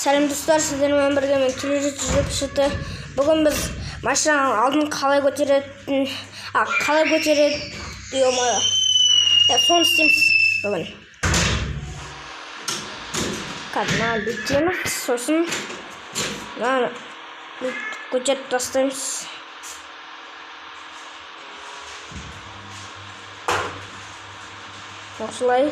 Сәлем достар, сіздермен бірге мен Төлежан. Бүгін біз машинаның алдын қалай көтеретін, қалай көтереді, ё-моё. Соны істейміз бүгін. Қазір мынаны бүйтеміз, сосын мынаны көтеріп тастаймыз. Осылай.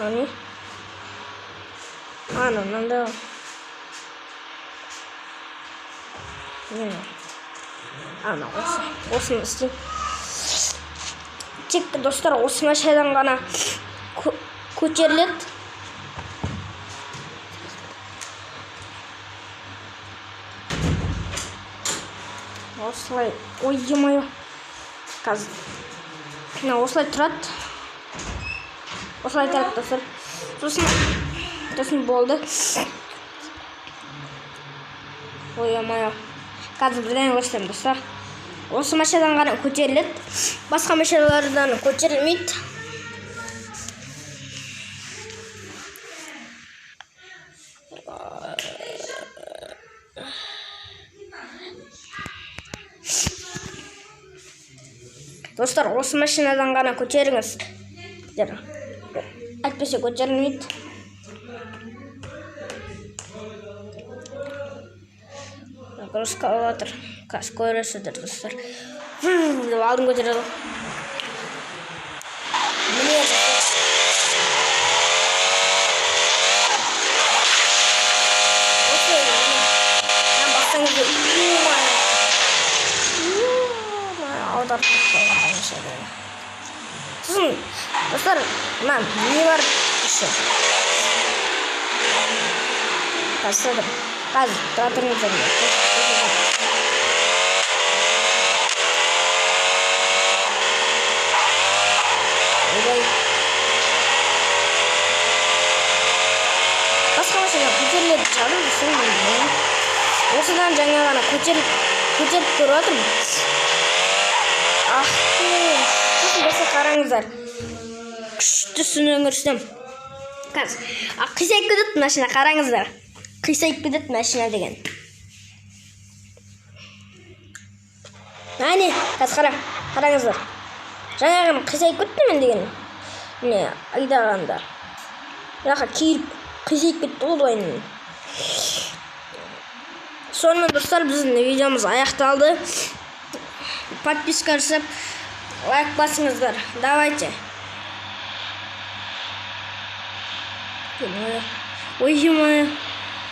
Ане. Ана, мынандай. Міне. Ана, осы. Осыны істеймін. Тек достар, осы машинадан ғана көтеріледі. Осылай. Ой, ё-моё. Қазір. Мына осылай тұрады. Осылай тұрады, достар. Сосын болды. Ой, ё-моё. Қазір бірдеңе көрсетемін, достар. Осы машинадан ғана көтеріледі. Басқа машиналардан көтерілмейді. Достар, осы машинадан ғана көтеріңіз. Әйтпесе көтерілмейді. Нагрузка алып жатыр. Қазір көресіздер, достар. Деп алдын көтереді. Міне, осы бассаңыз, аударып тастауға. Сосын, достар, мына не бар еще? Қазір, қазір тұра тұрыңыздар. Ойбай. Басқа машина көтерілетін шығар, сосын осыдан жаңа ғана көтеріп көріп жатырмын. Ах ты. Сосын достар, қараңыздар. Күштісін көрсетемін. Қазір. Қисайып кетеді машина, қараңыздар. Қисайып кетеді машина деген. Әне, қазір қара, қараңыздар. Жаңағы қисайып кетті мен деген. Міне, айдағанда. Мынақа киіліп қисайып кетті ғой былай. Сонымен, достар, біздің видеомыз аяқталды. Подписка жасап, лайк басыңыздар. Давайте. Ой, ё-моё.